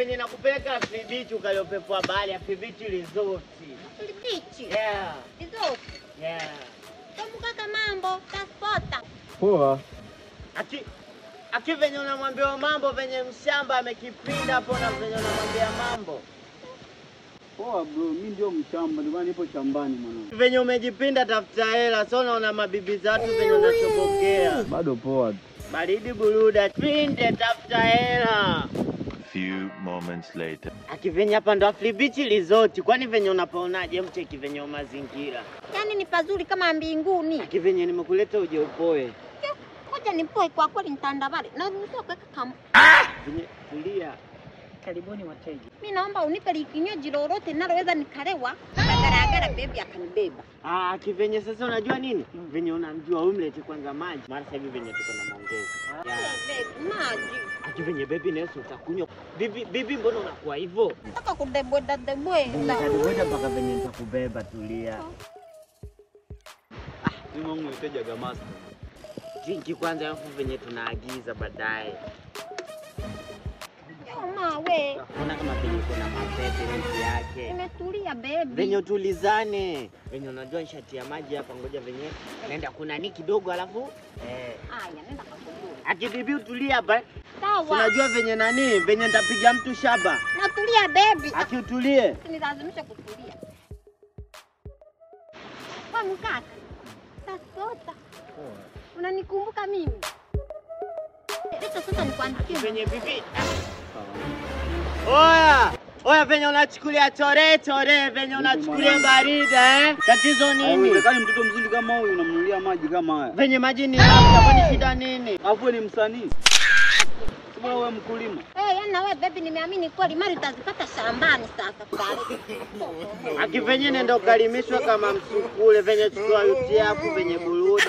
Venye nakupeleka Afri Beach ukaliopepo bahari, Afri Beach Resort. Afri Beach? Yeah. Resort? Yeah. Tomu kaka mambo, taspota. Poa. Aki venye unamwambia mambo venye mshamba amekipinda hapo na venye unamwambia mambo. Poa bro, mimi ndio mshamba, ndio maana nipo shambani mwanangu. Venye umejipinda tafuta hela, sio unaona mabibi za watu venye unachobokea. Bado poa. Baridi buruda, pinde tafuta hela. Few moments later. Aki venye hapa ndo Afri Beach Resort, kwani venye unapaonaje mcheki venye mazingira? Yaani ni pazuri kama mbinguni. Aki venye nimekuleta uje upoe. Ngoja nipoe kwa kweli nitandabale. Na nisio kuweka kama. Venye tulia. Karibuni wateja. Mimi naomba unipe kinywaji lolote ninaloweza nikalewa. Garagara baby akanibeba. Ah, kivenye sasa unajua nini? Venye unamjua huyu mlete kwanza maji. Maana sasa hivi venye tuko na maongezi. Yeah. Baby, maji. Akivenye baby nesu utakunywa. Bibi, bibi mbona unakuwa hivyo? Nataka kudebweda debweda. Nitakubeba mpaka venye nitakubeba tulia. Ah, mimi wangu mteja Gamaster. Drink kwanza alafu venye tunaagiza baadaye. Mawe. Ona kama venye kuna mapepe rangi yake. Nimetulia baby. Venye utulizane. Venye unajua nishati ya maji hapa ngoja venye nenda kuna ni kidogo alafu eh. Haya nenda kakumbua. Akibibi utulia hapa. Sawa. Unajua venye nani? Venye nitapiga mtu shaba. Natulia baby. Akiutulie. Nilazimisha kutulia. Kwa mkaka. Tasota. Unanikumbuka mimi? Leta sasa nikuandikie. Venye bibi. Oya! Oya venye unachukulia chore chore, venye unachukulia barida eh? Tatizo nini? Haiwezekani mtoto mzuri kama huyu unamnunulia maji kama haya. Venye maji ni afya, kwani shida nini? Alafu ni msanii. Si wewe mkulima. Eh, yaani na wewe baby nimeamini kweli mali utazipata shambani sasa. Aki venye nenda ukalimishwa kama msukule, venye chukua yuti yako venye buruda.